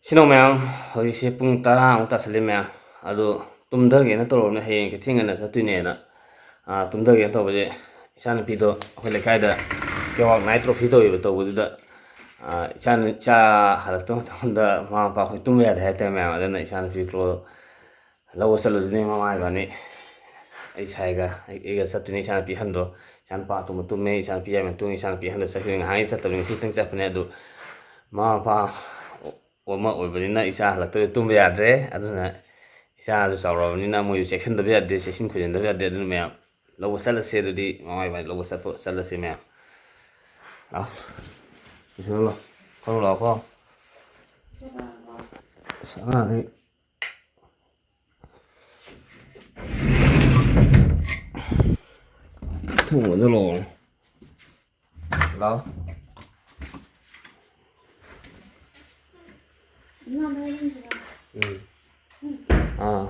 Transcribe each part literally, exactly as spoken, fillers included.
ꯁꯤꯅꯣ ꯃꯌꯥꯝ, ꯍꯧꯖꯤꯛꯁꯦ ꯄꯨꯡ ꯇꯔꯥꯃꯨꯛ ꯇꯥꯁꯜꯂꯦ ꯃꯌꯥꯝ꯫ ꯑꯗꯣ ꯇꯨꯝꯊꯒꯦꯅ ꯇꯧꯔꯕꯅꯦ, ꯍꯌꯦꯡ ꯀꯩꯊꯦꯜ ꯉꯟꯅ ꯆꯠꯇꯣꯏꯅꯦꯅ꯫ ꯑꯥ, ꯇꯨꯝꯊꯒꯦꯅ ꯇꯧꯕꯁꯦ, ꯏꯆꯥꯅꯨꯄꯤꯗꯣ ꯑꯩꯈꯣꯏ ꯂꯩꯀꯥꯏꯗ ꯀꯦꯋꯥꯛ ꯅꯥꯏꯠ ꯇ꯭ꯔꯣꯐꯤ ꯇꯧꯋꯦꯕ, ꯇꯧꯕꯗꯨꯗ, ꯑꯥ, ꯏꯆꯥꯅꯨ-, ꯏꯆꯥ ꯍꯜꯂꯛꯇꯕ ꯃꯇꯝꯗ ꯃꯃꯥ ꯃꯄꯥ ꯑꯩꯈꯣꯏ ꯇꯨꯝꯕ ꯌꯥꯗꯦ ꯍꯥꯏꯇꯥꯔꯦ ꯃꯌꯥꯝ꯫ ꯑꯗꯨꯅ ꯏꯆꯥꯅꯨꯄꯤ ꯀ꯭ꯂꯣ ꯂꯧꯕ ꯆꯠꯂꯨꯗꯣꯏꯅꯦ ꯃꯃꯥ ꯏꯕꯥꯅꯤ꯫ ꯑꯩ ꯁꯥꯏꯒ, ꯑꯩ-, ꯑꯩꯒ ꯆꯠꯇꯣꯏꯅꯦ꯫ ꯏꯆꯥꯅꯨꯄꯤ ꯑꯍꯟꯗꯣ, ꯏꯆꯥꯅꯨꯄꯥ ꯑꯇꯣꯝꯕ ꯇꯨꯝꯃꯦ, ꯏꯆꯥꯅꯨꯄꯤ ꯌꯥꯝ ꯇꯨꯝꯃꯤ꯫ ꯏꯆꯥꯅꯨꯄꯤ ꯑꯍꯟꯗꯣ ꯆꯠꯈꯤꯕꯅꯤ, ꯉꯥꯏꯍꯥꯛ ꯆꯠꯇꯕꯅꯤ, ꯉꯁꯤ ꯈꯛꯇꯪ ꯆꯠꯄꯅꯦ꯫ ꯑꯗꯨ ꯃꯃꯥ ꯃꯄꯥ ꯑꯃ ꯑꯣꯏꯕꯅꯤꯅ ꯏꯆꯥ ꯍꯜꯂꯛꯇ꯭ꯔꯗꯤ ꯇꯨꯝꯕ ꯌꯥꯗ꯭ꯔꯦ꯫ ꯑꯗꯨꯅ ꯏꯆꯥꯁꯨ ꯆꯥꯎꯔꯕꯅꯤꯅ ꯃꯣꯏꯁꯨ ꯆꯦꯛꯁꯤꯟꯗꯕ ꯌꯥꯗꯦ, ꯆꯦꯛꯁꯤꯟ ꯈꯣꯏꯖꯤꯟꯗꯕ ꯌꯥꯗꯦ꯫ ꯑꯗꯨꯅ ꯃꯌꯥꯝ ꯂꯧꯕ ꯆꯠꯂꯁꯦ꯫ ꯑꯗꯨꯗꯤ ꯃꯃꯥ ꯏꯕꯥꯅꯤ ꯂꯧꯕ ꯆꯠꯄ ꯆꯠꯂꯁꯤ ꯃꯌꯥꯝ꯫ ꯂꯥꯛꯑꯣ꯫ ꯂꯣꯏꯁꯤꯜꯂꯣ, ꯂꯥꯛꯑꯣ꯫ ꯊꯧꯔꯣ ꯂꯥꯛꯑꯣꯀꯣ꯫ ꯑꯁ, ꯑꯉꯥꯡꯈꯩ ꯊꯣꯡꯕꯗ ꯂꯣꯏꯔꯦ꯫ ꯂꯥꯛꯑꯣ꯫ ꯎꯝ꯫ ꯑꯥ꯫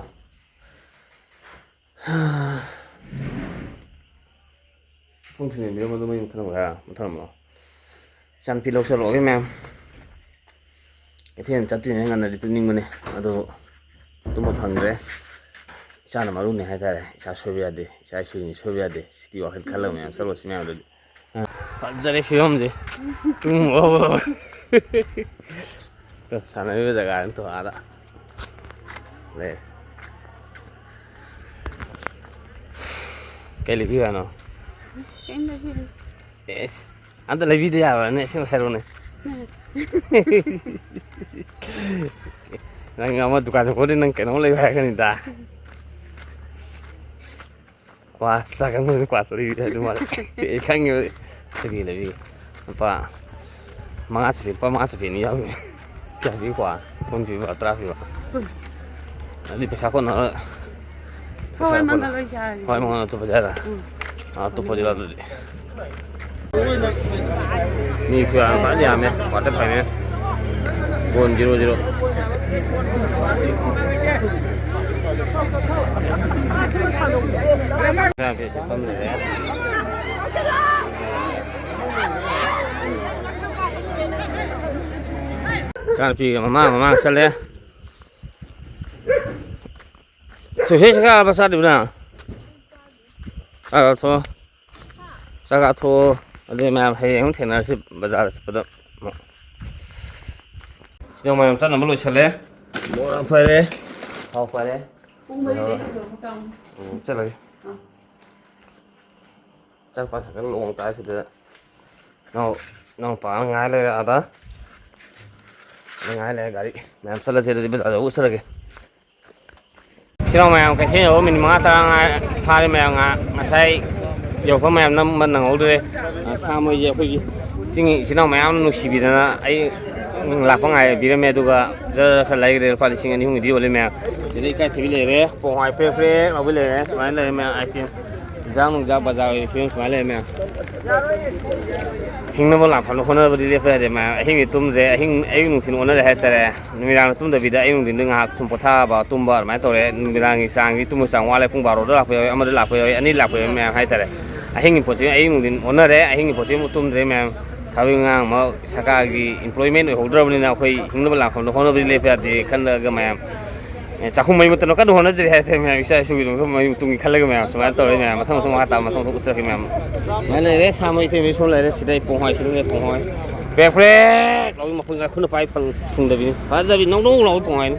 ꯄꯨꯡ ꯊꯤꯟꯖꯤꯟꯕꯤꯔꯝꯕꯗꯣ ꯃꯩ ꯃꯨꯠꯊꯠꯂꯝꯃꯣ ꯍꯥꯏꯔ? ꯃꯨꯠꯊꯠꯂꯝꯃꯣ꯫ ꯏꯆꯥꯅꯨꯄꯤ ꯂꯧ ꯆꯠꯂꯨꯔꯒꯦ ꯃꯌꯥꯝ꯫ ꯀꯩꯊꯦꯜ ꯆꯠꯇꯣꯏꯅꯦ, ꯉꯟꯅꯗꯤ ꯇꯨꯝꯅꯤꯡꯕꯅꯦ, ꯑꯗꯨ ꯇꯨꯝꯕ ꯐꯪꯗ꯭ꯔꯦ꯫ ꯏꯆꯥꯅ ꯃꯔꯨꯅꯦ ꯍꯥꯏꯇꯥꯔꯦ꯫ ꯏꯆꯥ ꯁꯣꯏꯕ ꯌꯥꯗꯦ, ꯏꯆꯥ ꯏꯁꯨꯒꯤꯅꯤ ꯁꯣꯏꯕ ꯌꯥꯗꯦ꯫ ꯁꯤꯇꯤ ꯋꯥꯈꯜ ꯈꯜꯂꯒ ꯃꯌꯥꯝ ꯆꯠꯂꯣ ꯁꯤ ꯃꯌꯥꯝꯗꯨꯗꯤ꯫ ꯐꯖꯔꯦ ꯐꯤꯕꯝꯁꯦ꯫ ꯇꯨꯝ ꯍꯧꯒꯠꯂꯕ꯫ ꯁꯥꯟꯅꯔꯤꯕ ꯖꯒꯥꯗ ꯅꯠꯇ꯭ꯔꯣ, ꯑꯥꯗ ꯂꯩ꯫ ꯀꯩ ꯂꯩꯕꯤꯌꯨ ꯍꯥꯏꯅꯣ? ꯀꯩꯝ ꯂꯩꯕꯤꯔꯣꯏ꯫ ꯑꯦꯁ, ꯑꯝꯇ ꯂꯩꯕꯤꯗ ꯌꯥꯔꯣꯏꯅꯦ, ꯑꯁꯦꯡꯕ ꯍꯥꯏꯔꯛꯎꯅꯦ꯫ ꯅꯪ ꯑꯃ ꯗꯨꯀꯥꯟ ꯆꯠꯄꯗꯤ ꯅꯪ ꯀꯩꯅꯣꯝ ꯂꯩꯌꯨ ꯍꯥꯏꯔꯛꯀꯅꯤꯗ꯫ ꯀ꯭ꯋꯥ ꯆꯥꯒꯟꯕꯅꯤ, ꯀ꯭ꯋꯥ ꯆꯥꯔꯤꯕꯤ ꯑꯗꯨ ꯃꯥꯜꯂꯦ꯫ ꯑꯩ ꯈꯪꯉꯦꯕ꯫ ꯂꯩꯕꯤꯒꯦ, ꯂꯩꯕꯤꯒꯦ꯫ ꯂꯨꯄꯥ ꯃꯉꯥ ꯆꯠꯄꯤ, ꯂꯨꯄꯥ ꯃꯉꯥ ꯆꯠꯄꯤ ꯑꯅꯤ ꯌꯥꯎꯔꯤ꯫ ꯀꯌꯥ ꯄꯤꯕ ꯀ꯭ꯋꯥ? ꯀꯨꯟ ꯄꯤꯕ, ꯇꯔꯥ ꯄꯤꯕ? ꯀꯨꯟ꯫ ꯑꯗꯨꯗꯤ ꯄꯩꯁꯥ ꯀꯣꯟꯅꯔꯣꯏ꯫ ꯍꯣꯏ, ꯄꯩꯁꯥ ꯃꯉꯥ ꯀꯣꯟꯅ-, ꯂꯣꯏ ꯆꯥꯔꯒꯦ꯫ ꯍꯣꯏ, ꯃꯉꯥ ꯑꯇꯣꯞꯄ ꯆꯥꯔ꯫ ꯎꯝ꯫ ꯑꯥ, ꯑꯇꯣꯞꯄꯗꯤ ꯂꯥꯛꯂꯗꯤ꯫ ꯃꯤ ꯈꯨꯌꯥꯝ ꯐꯖꯅ ꯌꯥꯝꯃꯦ, quarter final꯫ Goal zero zero꯫ ꯏꯆꯥꯅꯨꯄꯤꯒ ꯃꯃꯥ ꯃꯃꯥ ꯆꯠꯂꯦ꯫ ꯁꯨꯁꯦ ꯆꯥꯛ ꯆꯥꯔꯕ ꯆꯥꯗ꯭ꯔꯤꯕ ꯅꯪ? ꯆꯥꯛ ꯆꯥꯊꯣꯛꯑꯣ꯫ ꯆꯥꯛ ꯆꯥꯊꯣꯛꯑꯣ꯫ ꯑꯗꯨꯗꯤ ꯃꯌꯥꯝ ꯍꯌꯦꯡ ꯑꯃꯨꯛ ꯊꯦꯡꯅꯔꯁꯤ ꯕꯖꯥꯔꯗ ꯆꯠꯄꯗ ꯑꯃꯨꯛ꯫ ꯁꯤꯅ ꯃꯌꯥꯝ ꯆꯠꯅꯕ ꯂꯣꯏꯁꯜꯂꯦ꯫ ꯃꯣꯔꯥ ꯐꯔꯦ꯫ ꯊꯥꯎ ꯐꯔꯦ꯫ ꯄꯨꯡ ꯃꯔꯤꯗꯩ ꯍꯧꯖꯤꯛ ꯑꯃꯨꯛ ꯇꯥꯃꯨ꯫ ꯎꯝ, ꯆꯠꯂꯒꯦ꯫ ꯑꯥ꯫ ꯆꯠꯄ ꯁꯥꯏꯀꯜ ꯂꯣꯡ ꯇꯥꯏ ꯁꯤꯗ꯫ ꯅꯅꯥꯎ-, ꯅꯅꯥꯎꯄꯥꯅ ꯉꯥꯏ ꯂꯩꯔꯦ ꯑꯥꯗ꯫ ꯑꯥꯗ ꯉꯥꯏ ꯂꯩꯔꯦ ꯒꯥꯔꯤ꯫ ꯃꯌꯥꯝ ꯆꯠꯂꯁꯦ ꯑꯗꯨꯗꯤ ꯕꯖꯥꯔ ꯌꯧꯕ ꯆꯠꯂꯒꯦ꯫ ꯁꯤꯅ ꯃꯌꯥꯝ ꯀꯩꯊꯦꯜ ꯌꯧꯕ ꯃꯤꯅꯤꯠ ꯃꯉꯥ ꯇꯔꯥ ꯉꯥꯏ ꯐꯥꯔꯦ ꯃꯌꯥꯝ ꯉꯥ-, ꯉꯁꯥꯏ ꯌꯧꯔꯛꯄ ꯃꯌꯥꯝ ꯅꯝꯕ ꯅꯪꯍꯧꯗ꯭ꯔꯦ꯫ ꯑ, ꯁꯥ ꯃꯣꯏꯁꯦ ꯑꯩꯈꯣꯏꯒꯤ ꯆꯤꯡ ꯏꯆꯤꯟ ꯏꯅꯥꯎ ꯃꯌꯥꯝ ꯅꯨꯡꯁꯤꯕꯤꯗꯅ ꯑꯩ ꯂꯥꯛꯄ ꯉꯥꯏꯕꯤꯔꯝꯃꯦ꯫ ꯑꯗꯨꯒ ꯖꯔ ꯈꯔ ꯂꯩꯈ꯭ꯔꯦ꯫ ꯂꯨꯄꯥ ꯂꯤꯁꯤꯡ ꯑꯅꯤ ꯑꯍꯨꯝꯒꯤꯗꯤ ꯌꯣꯜꯂꯦ ꯃꯌꯥꯝ꯫ ꯁꯤꯗ ꯏꯀꯥꯏꯊꯤꯕꯤ ꯂꯩꯔꯦ, ꯄꯣꯡꯍꯥꯏ ꯄ꯭ꯔꯦꯛ ꯄ꯭ꯔꯦꯛ ꯂꯥꯎꯕꯤ ꯂꯩꯔꯦ꯫ ꯁꯨꯃꯥꯏꯅ ꯂꯩꯔꯦ ꯃꯌꯥꯝ ꯑꯥꯏꯇꯦꯝ꯫ ꯏꯟꯖꯥꯡ ꯅꯨꯡꯖꯥꯡ ꯕꯖꯥꯔ ꯑꯣꯏꯔꯤ ꯐꯤꯕꯝ ꯁꯨꯃꯥꯏꯅ ꯂꯩꯔꯦ ꯃꯌꯥꯝ꯫ ꯍꯤꯡꯅꯕ ꯂꯥꯟꯐꯝꯗ ꯍꯣꯠꯅꯕꯗꯤ ꯂꯦꯞꯄ ꯌꯥꯗꯦ ꯃꯌꯥꯝ꯫ ꯑꯍꯤꯡꯗꯤ ꯇꯨꯝꯗ꯭ꯔꯦ, ꯑꯍꯤꯡ, ꯑꯌꯨꯛ ꯅꯨꯡꯊꯤꯜ ꯑꯣꯟꯅꯔꯦ ꯍꯥꯏꯇꯥꯔꯦ꯫ ꯅꯨꯃꯤꯗꯥꯡꯗ ꯇꯨꯝꯗꯕꯤꯗ ꯑꯌꯨꯛ ꯅꯨꯡꯊꯤꯟꯗ ꯉꯥꯏꯍꯥꯛ ꯁꯨꯝ ꯄꯣꯊꯥꯕ, ꯇꯨꯝꯕ ꯑꯗꯨꯃꯥꯏꯅ ꯇꯧꯔꯦ꯫ ꯅꯨꯃꯤꯗꯥꯡꯒꯤ ꯆꯥꯡꯗꯤ ꯇꯨꯝꯕ ꯆꯥꯡ ꯋꯥꯠꯂꯦ꯫ ꯄꯨꯡ ꯕꯥꯔꯣꯗ ꯂꯥꯛꯄ ꯌꯥꯎꯏ, ꯑꯃꯗ ꯂꯥꯛꯄ ꯌꯥꯎꯏ, ꯑꯅꯤ ꯂꯥꯛꯄ ꯌꯥꯎꯏ ꯃꯌꯥꯝ ꯍꯥꯏꯇꯥꯔꯦ꯫ ꯑꯍꯤꯡꯒꯤ ꯄꯣꯠꯁꯤ ꯑꯌꯨꯛ ꯅꯨꯡꯊꯤꯟ ꯑꯣꯟꯅꯔꯦ, ꯑꯍꯤꯡꯒꯤ ꯄꯣꯠꯁꯤ ꯑꯃꯨꯛ ꯇꯨꯝꯗ꯭ꯔꯦ ꯃꯌꯥꯝ꯫ ꯊꯕꯛ ꯏꯪꯈꯥꯡ ꯑꯃ ꯁꯔꯀꯥꯔꯒꯤ employment ꯑꯣꯏꯍꯧꯗ꯭ꯔꯕꯅꯤꯅ ꯑꯩꯈꯣꯏ ꯍꯤꯡꯅꯕ ꯂꯥꯟꯐꯝꯗ ꯍꯣꯠꯅꯕꯗꯤ ꯂꯦꯞꯄ ꯌꯥꯗꯦ ꯈꯜꯂꯒ ꯃꯌꯥꯝ, ꯑꯦ, ꯆꯥꯛꯈꯨꯝ ꯃꯩ ꯃꯨꯠꯇꯅ ꯀꯟꯅ ꯍꯣꯠꯅꯖꯔꯤ ꯍꯥꯏꯇꯥꯔꯦ ꯃꯌꯥꯝ꯫ ꯏꯆꯥ ꯏꯁꯨꯒꯤ ꯃꯇꯨꯡ ꯃꯩ ꯃꯇꯨꯡꯒꯤ ꯈꯜꯂꯒ ꯃꯌꯥꯝ ꯁꯨꯃꯥꯏꯅ ꯇꯧꯔꯦ ꯃꯌꯥꯝ꯫ ꯃꯊꯪ ꯃꯊꯪ ꯃꯈꯥ ꯇꯥꯕ ꯃꯊꯪ ꯃꯊꯪ ꯎꯠꯆꯔꯛꯀꯦ ꯃꯌꯥꯝ꯫ ꯁꯨꯃꯥꯏꯅ ꯂꯩꯔꯦ, ꯁꯥ ꯃꯩ ꯇꯩ ꯃꯩ ꯁꯣꯝ ꯂꯩꯔꯦ, ꯁꯤꯗꯩ ꯄꯣꯡꯍꯣꯏ, ꯁꯤꯗꯩ ꯄꯣꯡꯍꯣꯏ꯫ ꯄ꯭ꯔꯦꯛ ꯄ꯭ꯔꯦꯛ ꯂꯥꯎꯕꯤ ꯃꯈꯣꯟ ꯈꯨꯠꯅ ꯄꯥꯏ ꯐꯪ-, ꯊꯨꯡꯗꯕꯤꯅꯤ꯫ ꯐꯖꯕꯤ ꯅꯧ ꯅꯧ ꯂꯥꯎꯕꯤ ꯄꯣꯡꯍꯣꯏꯅꯤ꯫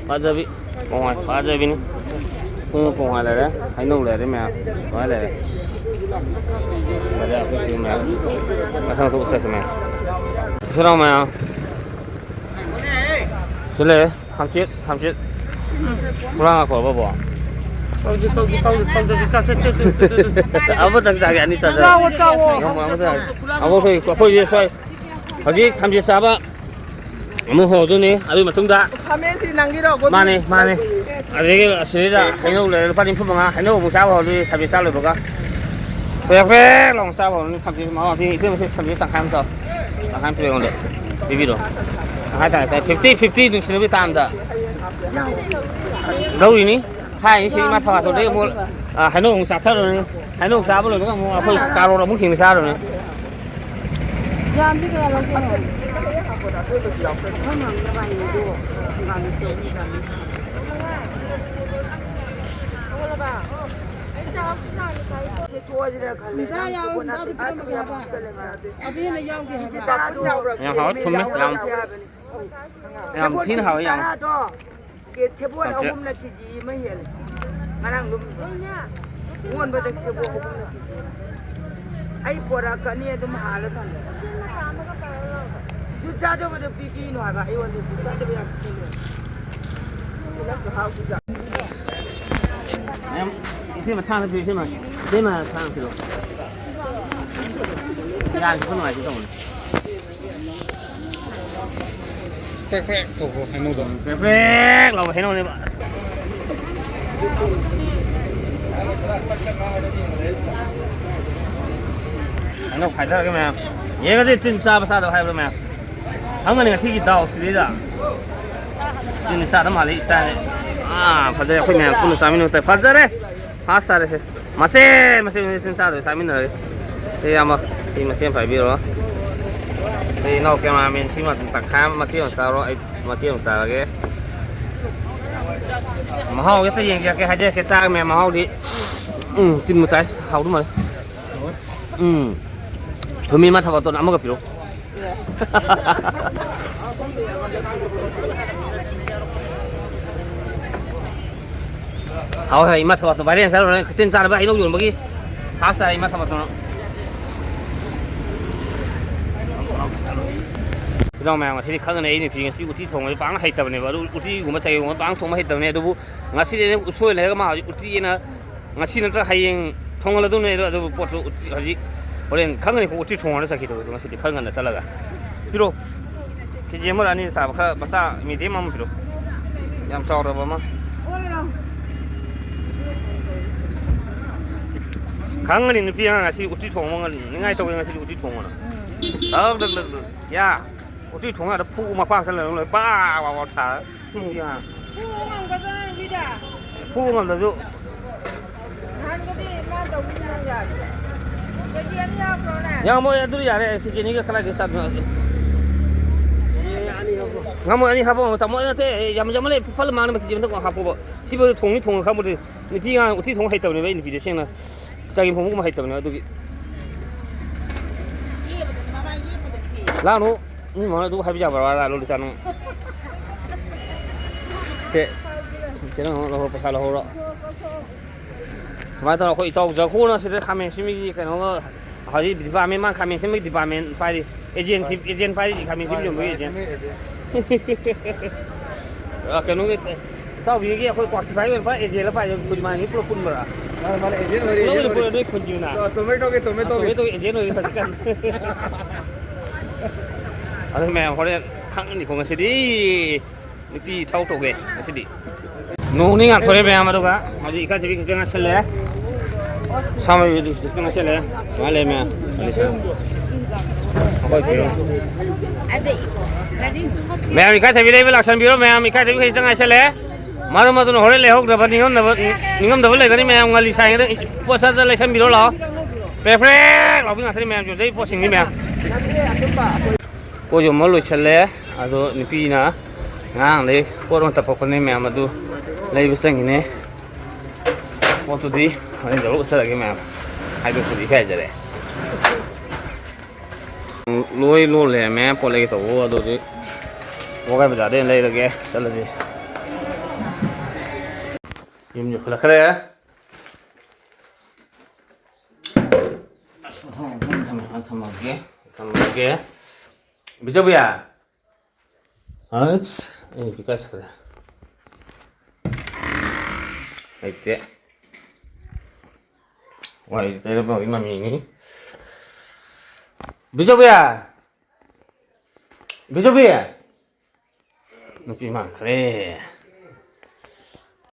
ꯐꯖꯕꯤ꯫ ꯄꯣꯡꯍꯣꯏ ꯐꯖꯕꯤꯅꯤ꯫ ꯄꯣꯡꯍꯣꯏ ꯂꯩꯔꯦ, ꯍꯩꯅꯧ ꯂꯩꯔꯦ ꯃꯌꯥꯝ꯫ ꯂꯣꯏ ꯂꯩꯔꯦ꯫ ꯐꯖꯔꯦ ꯑꯩꯈꯣꯏ ꯃꯌꯥꯝ꯫ ꯃꯊꯪ ꯃꯊꯪ ꯎꯠꯆꯔꯛꯀꯦ ꯃꯌꯥꯝ꯫ ꯏꯆꯤꯜ ꯏꯅꯥꯎ ꯃꯌꯥꯝ꯫ ꯁꯤ ꯂꯩꯔꯦ꯫ ꯊꯝꯆꯦꯠ, ꯊꯝꯆꯦꯠ꯫ ꯍꯨꯔꯥꯟ ꯉꯥꯛꯄ꯭ꯔꯣ ꯕꯕꯣ? ꯀꯧꯗꯦ, ꯀꯧꯗꯦ, ꯀꯧꯗꯦ, ꯀꯧꯗꯦ, ꯆꯥ, ꯆꯥ, ꯆꯥ꯫ ꯑꯃꯇꯪ ꯆꯥꯒꯦ, ꯑꯅꯤ ꯆꯥꯖꯔ꯫ ꯆꯥꯎꯑꯣ, ꯆꯥꯎꯑꯣ꯫ ꯉꯝꯃꯣꯏ, ꯑꯃꯇꯪ ꯆꯥꯒꯦ꯫ ꯑꯩꯈꯣꯏ, ꯑꯩꯈꯣꯏ ꯁ꯭ꯋꯥꯏ ꯍꯧꯖꯤꯛ ꯊꯝꯆꯦꯠ ꯆꯥꯕ ꯑꯃꯨꯛ ꯍꯧꯗꯣꯏꯅꯤ꯫ ꯑꯗꯨꯒꯤ ꯃꯇꯨꯡꯗ ꯈꯥꯃꯦꯟꯁꯤ ꯅꯪꯒꯤꯔꯣ? ꯃꯥꯅꯦ, ꯃꯥꯅꯦ꯫ ꯑꯗꯒꯤ ꯑꯁꯤꯗ ꯍꯩꯅꯧ ꯂꯩꯔꯦ, ꯂꯨꯄꯥ ꯅꯤꯐꯨ ꯃꯉꯥ꯫ ꯍꯩꯅꯧ ꯑꯃꯨꯛ ꯆꯥꯕ ꯍꯧꯔꯗꯣꯏꯅꯤ, ꯊꯝꯆꯦꯠ ꯆꯥ ꯂꯣꯏꯕꯒ꯫ ꯄ꯭ꯔꯦꯛ ꯄ꯭ꯔꯦꯛ ꯂꯥꯎꯅ ꯆꯥꯕ ꯍꯧꯔꯅꯤ ꯊꯝꯆꯦꯠ꯫ ꯃꯃꯥ, ꯏꯇꯩꯃ, ꯁꯤ ꯊꯝꯆꯦꯠ ꯇꯪꯈꯥꯏ ꯑꯃ ꯆꯥꯎ꯫ ꯇꯪꯈꯥꯏ ꯑꯃ ꯄꯤꯔꯛꯑꯣ ꯑꯩꯉꯣꯟꯗ꯫ ꯄꯤꯕꯤꯔꯣ꯫ ꯇꯪꯈꯥꯏ, ꯇꯪꯈꯥꯏ, ꯐꯤꯐꯇꯤ ꯐꯤꯐꯇꯤ ꯅꯨꯡꯁꯤꯅꯕꯤ ꯇꯥꯝꯗ꯫ ꯂꯧꯔꯤꯅꯤ꯫ ꯍꯥꯏꯔꯤꯁꯤ ꯏꯃꯥ ꯊꯕꯥꯇꯣꯟꯗꯒꯤ ꯑꯃꯨꯛ, ꯑ, ꯍꯩꯅꯧ ꯑꯃꯨꯛ ꯆꯥꯊꯔꯨꯔꯅꯤ꯫ ꯍꯩꯅꯧ ꯆꯥꯕ ꯂꯣꯏꯕꯒ ꯑꯃꯨꯛ ꯑꯩꯈꯣꯏ ꯀꯥꯔꯣꯠ ꯑꯃꯨꯛ ꯍꯤꯡꯅ ꯆꯥꯔꯨꯔꯅꯤ꯫ ꯌꯥꯝꯗꯤ ꯀꯌꯥ ꯂꯧꯗꯣꯏꯅꯣ? ꯈꯔ ꯉꯝꯅꯕ ꯍꯌꯦꯡꯗꯣ ꯗꯨꯀꯥꯟꯗ ꯆꯠꯂꯨ, ꯗꯨꯀꯥꯟꯗ꯫ ꯁꯦ ꯊꯣꯛꯑꯁꯤꯔ ꯈꯜꯂꯦ꯫ ꯅꯪ ꯁꯦꯕꯣꯠ ꯅꯥꯇꯩ ꯆꯥꯗꯕ ꯌꯥꯝ ꯍꯥꯞꯆꯜꯂꯦ ꯉꯔꯥꯡꯗꯤ꯫ ꯑꯗꯨ ꯍꯦꯟꯅ ꯌꯥꯎꯒꯦ ꯁꯦ ꯍꯥꯏꯕ꯫ ꯇꯔꯥꯗꯣ ꯌꯥꯝ ꯍꯥꯎꯋꯦ, ꯊꯨꯝꯃꯦ, ꯌꯥꯝ꯫ ꯍꯥꯏꯕꯅꯤ꯫ ꯌꯥꯝ ꯁꯦꯕꯣꯠ ꯊꯤꯅ ꯍꯥꯎꯋꯦ, ꯌꯥꯝ꯫ ꯇꯔꯥꯗꯣ ꯀꯦ-, ꯁꯦꯕꯣꯠ ꯊꯝꯆꯦꯠ꯫ ꯑꯍꯨꯝꯅ ꯀꯦ ꯖꯤ ꯑꯃ ꯍꯦꯜꯂꯦ꯫ ꯉꯔꯥꯡ ꯂꯨꯝꯃꯤꯕ꯫ ꯑꯣꯟꯕꯗ ꯁꯦꯕꯣꯠ ꯑꯍꯨꯝꯅ ꯀꯦ ꯖꯤ ꯑꯃ꯫ ꯑꯩ ꯄꯣꯔꯛꯀꯅꯤ ꯑꯗꯨꯝ ꯍꯥꯜꯂ ꯊꯝꯃꯦ꯫ ꯖꯨꯠ ꯆꯥꯗꯕꯗꯣ ꯄꯤꯕꯤꯅꯣ ꯍꯥꯏꯕ, ꯑꯩꯉꯣꯟꯗ ꯖꯨꯠ ꯆꯥꯗꯕ ꯌꯥꯝ ꯄꯤꯁꯜꯂꯦ꯫ ꯃꯌꯥꯝ ꯏꯇꯩꯃ ꯊꯥꯡ ꯄꯤꯌꯨ, ꯏꯇꯩꯃ꯫ ꯏꯇꯩꯃ ꯊꯥꯡ ꯄꯤꯔꯛꯑꯣ꯫ ꯌꯥꯁꯦ ꯈꯔ ꯅꯨꯡꯉꯥꯏꯇꯦ ꯇꯧꯕꯅꯦ꯫ ꯄ꯭ꯔꯦꯛ ꯄ꯭ꯔꯦꯛ ꯇꯧꯕ꯭ꯔꯣ ꯍꯩꯅꯧꯗꯣ? ꯄ꯭ꯔꯦꯛ ꯄ꯭ꯔꯦꯛ ꯂꯥꯎꯕ ꯍꯩꯅꯧꯅꯦꯕ꯫ ꯍꯩꯅꯧ ꯈꯥꯏꯊꯔꯒꯦ ꯃꯌꯥꯝ꯫ ꯌꯦꯡꯉꯁꯤ ꯇꯤꯟ ꯆꯥꯕ ꯆꯥꯗꯕ ꯍꯥꯏꯕ꯭ꯔꯥ ꯃꯌꯥꯝ꯫ ꯈꯪꯒꯅꯤ ꯉꯁꯤꯒꯤ ꯗꯥꯎꯁꯤꯗꯩꯗ꯫ ꯇꯤꯟ ꯆꯥꯗ ꯃꯥꯜꯂꯤ ꯏꯁꯇꯥꯏꯜꯁꯦ꯫ ꯑꯥ, ꯐꯖꯔꯦ꯫ ꯑꯩꯈꯣꯏ ꯃꯌꯥꯝ ꯄꯨꯟꯅ ꯆꯥꯃꯤꯟꯅꯕ ꯇꯥꯏ꯫ ꯐꯖꯔꯦ꯫ ꯐꯥꯔꯁ ꯇꯥꯔꯦꯁꯦ꯫ ꯃꯆꯦ, ꯃꯆꯦ, ꯃꯆꯦ ꯇꯤꯟ ꯆꯥꯗꯕ ꯆꯥꯃꯤꯟꯅꯔꯒꯦ꯫ ꯁꯤ ꯑꯃ, ꯁꯤ ꯃꯆꯦ ꯑꯃ ꯄꯥꯏꯕꯤꯔꯣ꯫ ꯁꯤ ꯏꯅꯥꯎ ꯀꯦꯃꯦꯔꯥꯃꯦꯟ ꯁꯤꯃ ꯇꯪꯈꯥꯏ ꯑꯃ ꯃꯆꯦ ꯑꯃ ꯆꯥꯔꯣ, ꯑꯩ ꯃꯆꯦ ꯑꯃ ꯆꯥꯔꯒꯦ꯫ ꯃꯍꯥꯎ ꯍꯦꯛꯇ ꯌꯦꯡꯖꯔꯛꯀꯦ, ꯍꯥꯏꯖꯔꯛꯀꯦ, ꯆꯥꯔ ꯃꯌꯥꯝ ꯃꯍꯥꯎꯗꯤ꯫ ꯎꯝ, ꯇꯤꯟꯕꯨ ꯇꯥꯏ, ꯍꯥꯎꯗꯧ ꯃꯥꯜꯂꯦ꯫ ꯎꯝ꯫ ꯊꯨꯝꯃꯤ ꯃꯥ ꯊꯕꯛꯇꯣ ꯑꯃꯒ ꯄꯤꯔꯛꯑꯣ꯫ ꯍꯥꯎ, ꯍꯥꯎ, ꯏꯃꯥ ꯊꯕꯥꯛꯇꯣ viral ꯆꯠꯂꯨꯔꯦ꯫ ꯇꯤꯟ ꯆꯥꯗꯕ ꯍꯩꯅꯧ ꯌꯣꯟꯕꯒꯤ ꯐꯥꯁ ꯇꯥꯔꯦ ꯏꯃꯥ ꯊꯕꯥꯛꯇꯣ꯫ ꯏꯅꯥꯎ ꯃꯌꯥꯝ, ꯉꯁꯤꯗꯤ ꯈꯪꯒꯅꯤ ꯑꯩ ꯅꯨꯄꯤ ꯉꯁꯤ ꯎꯇꯤ ꯊꯣꯡꯕꯁꯦ ꯄꯥꯛꯅ ꯍꯩꯇꯕꯅꯦꯕ꯫ ꯑꯗꯨ ꯎꯇꯤꯒꯨꯝꯕ ꯆꯒꯦꯝꯒꯨꯝꯕ ꯄꯥꯛꯅ ꯊꯣꯡꯕ ꯍꯩꯇꯕꯅꯦ꯫ ꯑꯗꯨꯕꯨ ꯉꯁꯤꯗꯤ ꯑꯩꯅ ꯎꯁꯣꯏ ꯂꯩꯔꯒ ꯃꯥ ꯍꯧꯖꯤꯛ ꯎꯇꯤ ꯑꯅ ꯉꯁꯤ ꯅꯠꯇ꯭ꯔ ꯍꯌꯦꯡ ꯊꯣꯡꯍꯜꯂꯗꯧꯅꯦ꯫ ꯑꯗꯣ ꯑꯗꯨꯕꯨ ꯄꯣꯠꯇꯨ ꯎꯇꯤ ꯍꯧꯖꯤꯛ ꯍꯣꯔꯦꯟ ꯈꯪꯒꯅꯤ꯫ ꯎꯇꯤ ꯊꯣꯡꯉꯒ ꯆꯠꯈꯤꯗꯧꯕꯗꯣ ꯉꯁꯤꯗꯤ ꯈꯔ ꯉꯟꯅ ꯆꯠꯂꯒ꯫ ꯄꯤꯔꯣ꯫ ꯀꯦ ꯖꯤ ꯑꯃꯔ ꯑꯅꯤꯔ ꯇꯥꯕ ꯈꯔ ꯃꯆꯥ medium ꯑꯃ ꯄꯤꯔꯣ꯫ ꯌꯥꯝ ꯆꯥꯎꯗꯕ ꯑꯃ꯫ ꯈꯪꯒꯅꯤ ꯅꯨꯄꯤ ꯑꯉꯥꯡ ꯉꯁꯤ ꯎꯇꯤ ꯊꯣꯡꯕ ꯉ-, ꯅꯤꯡꯉꯥꯏ ꯇꯧꯒꯦ ꯉꯁꯤꯗꯤ ꯎꯇꯤ ꯊꯣꯡꯕꯅ꯫ ꯂꯛ, ꯂꯛ, ꯂꯛ, ꯂꯛ꯫ ꯌꯥ꯫ ꯎꯇꯤ ꯊꯣꯡ ꯌꯥꯗ ꯐꯨ ꯃꯄꯥꯛ ꯆꯠꯂꯒ ꯂꯣꯏ ꯄꯥ ꯋꯥ ꯋꯥ ꯊꯥꯔ꯫ ꯎꯝ, ꯌꯥ꯫ ꯐꯨꯕ ꯉꯝꯒꯗ꯭ꯔꯣ ꯅꯪ ꯅꯨꯄꯤꯗ? ꯐꯨꯕ ꯉꯝꯗ꯭ꯔꯁꯨ꯫ ꯅꯍꯥꯟꯒꯗꯤ ꯃꯥ ꯇꯧꯕꯗꯤ ꯅꯪ ꯌꯥꯗ꯭ꯔꯣ? ꯀꯦ ꯖꯤ ꯑꯅꯤ ꯍꯥꯞꯄ꯭ꯔꯣ ꯅꯪ? ꯌꯥꯝꯃꯣꯏ, ꯑꯗꯨ ꯌꯥꯔꯦ꯫ ꯀꯦ ꯖꯤ ꯑꯅꯤꯒ ꯀꯗꯥꯏꯗꯒꯤ ꯆꯥꯗꯣꯏꯅꯣ? ꯀꯦ ꯖꯤ ꯉꯥꯃꯨ ꯑꯅꯤ ꯍꯥꯞꯄꯛꯑꯣ꯫ ꯇꯥꯃꯣ, ꯅꯠꯇꯦ, ꯌꯥꯝ ꯌꯥꯝꯃꯜꯂꯦ, ꯐꯨꯐꯜ ꯃꯥꯡꯅꯕ ꯀꯦꯖꯤ ꯑꯃꯇꯪ ꯍꯥꯞꯄꯣꯕ꯫ ꯁꯤꯕꯨ ꯊꯣꯡꯅꯤ ꯊꯣꯡꯉ ꯈꯪꯕꯗꯤ꯫ ꯅꯨꯄꯤ ꯑꯉꯥꯡ ꯎꯇꯤ ꯊꯣꯡꯕ ꯍꯩꯇꯕꯅꯦꯕ ꯑꯩ ꯅꯨꯄꯤꯗꯣ, ꯁꯦꯡꯅ꯫ ꯆꯒꯦꯝ ꯄꯣꯝꯕꯒꯨꯝꯕ ꯍꯩꯇꯕꯅꯦꯕ ꯑꯗꯨꯒꯤ꯫ ꯂꯥꯛꯅꯨ꯫ ꯃꯤ ꯃꯃꯥꯡꯗ ꯑꯗꯨ ꯍꯥꯏꯕ ꯌꯥꯕ꯭ꯔꯥ, ꯂꯣꯂꯤꯇꯥ ꯅꯪ? ꯁꯦ, ꯁꯦ, ꯅꯪ ꯂꯧꯍꯧꯔꯣ, ꯄꯩꯁꯥ ꯂꯧꯍꯧꯔꯣ꯫ ꯁꯨꯃꯥꯏꯅ ꯇꯧꯔ ꯑꯩꯈꯣꯏ ꯏꯇꯥꯎ ꯖꯈꯣꯅ ꯁꯤꯗ ꯈꯥꯃꯦꯟ ꯁꯤꯟꯕꯒꯤ ꯀꯩꯅꯣꯒ ꯍꯧꯖꯤꯛ department, ꯃꯥ ꯈꯥꯃꯦꯟ ꯁꯤꯟꯕꯒꯤ department ꯄꯥꯏꯔꯤ꯫ Agency, agent ꯄꯥꯏꯔꯤ, ꯈꯥꯃꯦꯟ ꯁꯤꯟꯕ ꯌꯣꯟꯕꯒꯤ agent꯫ ꯑ, ꯀꯩꯅꯣꯒꯤ, ꯏꯇꯥꯎꯕꯤꯒꯤ ꯑꯩꯈꯣꯏ ꯀ꯭ꯋꯥꯛꯁꯤꯐꯥꯏꯒꯤ ꯑꯣꯏꯅ ꯄꯨꯔꯥ agent ꯂ ꯄꯥꯏꯁꯦ, ꯈꯨꯗꯤꯃꯥꯟꯒꯤ ꯄꯨꯂꯞ ꯄꯨꯟꯕ꯭ꯔꯥ? ꯃꯥꯅꯦ, ꯃꯥꯅꯦ, agent ꯑꯣꯏꯔꯤ, ꯄꯨꯂꯞ agent ꯑꯣꯏꯔꯤ, ꯑꯣꯏꯔꯤ꯫ ꯄꯨꯂꯞ ꯅꯣꯏ ꯈꯨꯟꯒꯤ ꯑꯣꯏꯅ? ꯑ, tomato ꯒꯤ, tomato ꯒꯤ꯫ Tomato ꯒꯤ agent ꯑꯣꯏꯔꯤ ꯍꯧꯖꯤꯛꯀꯥꯟ꯫ ꯑꯗꯨ ꯃꯌꯥꯝ ꯍꯣꯔꯦꯟ ꯈꯪꯉꯅꯤꯀꯣ ꯉꯁꯤꯗꯤ꯫ ꯅꯨꯄꯤ ꯊꯧ ꯇꯧꯒꯦ ꯉꯁꯤꯗꯤ꯫ ꯅꯣꯡꯅꯤ ꯉꯥꯛꯊꯣꯔꯦ ꯃꯌꯥꯝ, ꯑꯗꯨꯒ ꯍꯧꯖꯤꯛ ꯏꯀꯥꯏꯊꯕꯤ ꯈꯛꯇ ꯉꯥꯏꯁꯜꯂꯦ꯫ ꯁꯥꯃꯩꯗꯨ ꯈꯛꯇ ꯉꯥꯏꯁꯜꯂꯦ꯫ ꯉꯥꯏꯍꯥꯛ ꯂꯩ ꯃꯌꯥꯝ꯫ ꯑꯩꯈꯣꯏ ꯐꯤꯔꯣꯜ꯫ ꯃꯌꯥꯝ ꯏꯀꯥꯏꯊꯕꯤ ꯂꯩꯕ ꯂꯥꯛꯁꯟꯕꯤꯔꯣ ꯃꯌꯥꯝ, ꯏꯀꯥꯏꯊꯕꯤ ꯈꯖꯤꯛꯇ ꯉꯥꯏꯁꯜꯂꯦ꯫ ꯃꯔꯝ ꯑꯗꯨꯅ ꯍꯣꯔꯦꯟ ꯂꯩꯍꯧꯗꯕ ꯅꯤꯡꯉꯝꯗꯕ, ꯅꯤꯡꯉꯝꯗꯕ ꯂꯩꯒꯅꯤ ꯃꯌꯥꯝ, ꯉꯜꯂꯤ ꯁꯥꯏꯉꯩꯗ ꯄꯣꯠ ꯁꯠ ꯁꯠ ꯂꯩꯁꯟꯕꯤꯔꯣ ꯂꯥꯛꯑꯣ꯫ ꯄ꯭ꯔꯦꯛ ꯄ꯭ꯔꯦꯛ ꯂꯥꯎꯕꯤ ꯉꯥꯛꯇꯅꯤ ꯃꯌꯥꯝ, ꯌꯣꯟꯖꯔꯤ ꯄꯣꯠꯁꯤꯡꯅꯤ ꯃꯌꯥꯝ꯫ ꯄꯣꯠ ꯌꯣꯟꯕ ꯂꯣꯏꯁꯜꯂꯦ꯫ ꯑꯗꯣ ꯅꯨꯄꯤꯅ ꯉꯔꯥꯡꯗꯩ ꯄꯣꯠ ꯑꯃ ꯇꯞꯄꯛꯄꯅꯦ ꯃꯌꯥꯝ, ꯑꯗꯨ ꯂꯩꯕ ꯆꯪꯉꯤꯅꯦ꯫ ꯄꯣꯠꯇꯨꯗꯤ ꯍꯣꯔꯦꯟ ꯌꯧꯔꯛ ꯎꯠꯆꯔꯒꯦ ꯃꯌꯥꯝ, ꯍꯥꯏꯗꯣꯛꯄꯗꯤ ꯏꯀꯥꯏꯖꯔꯦ꯫ ꯂꯣꯏ ꯂꯣꯜꯂꯦ ꯃꯌꯥꯝ, ꯄꯣꯠ ꯂꯩꯒꯦ ꯇꯧꯕ, ꯑꯗꯨꯗꯤ ꯋꯥꯒꯥꯏ ꯕꯖꯥꯔꯗꯩ ꯑꯣꯏꯅ ꯂꯩꯔꯒꯦ, ꯆꯠꯂꯁꯤ꯫ ꯌꯨꯝ ꯌꯧꯁꯤꯜꯂꯛꯈ꯭ꯔꯦ꯫ ꯑꯁ, ꯃꯊꯪ ꯃꯊꯪ ꯊꯝꯃꯒꯦ, ꯊꯝꯃꯒꯦ꯫ ꯕꯤꯖꯕꯤꯌꯥ꯫ ꯑꯁ, ꯑꯩ ꯅꯨꯄꯤ ꯀꯥꯏ ꯆꯠꯈ꯭ꯔꯦ? ꯂꯩꯇꯦ꯫ ꯋꯥꯔꯤ ꯇꯩꯔꯕꯒꯤ ꯃꯃꯤꯅꯤ꯫ ꯕꯤꯖꯕꯤꯌꯥ! ꯕꯤꯖꯕꯤ! ꯅꯨꯄꯤ ꯃꯥꯟꯈ꯭ꯔꯦ꯫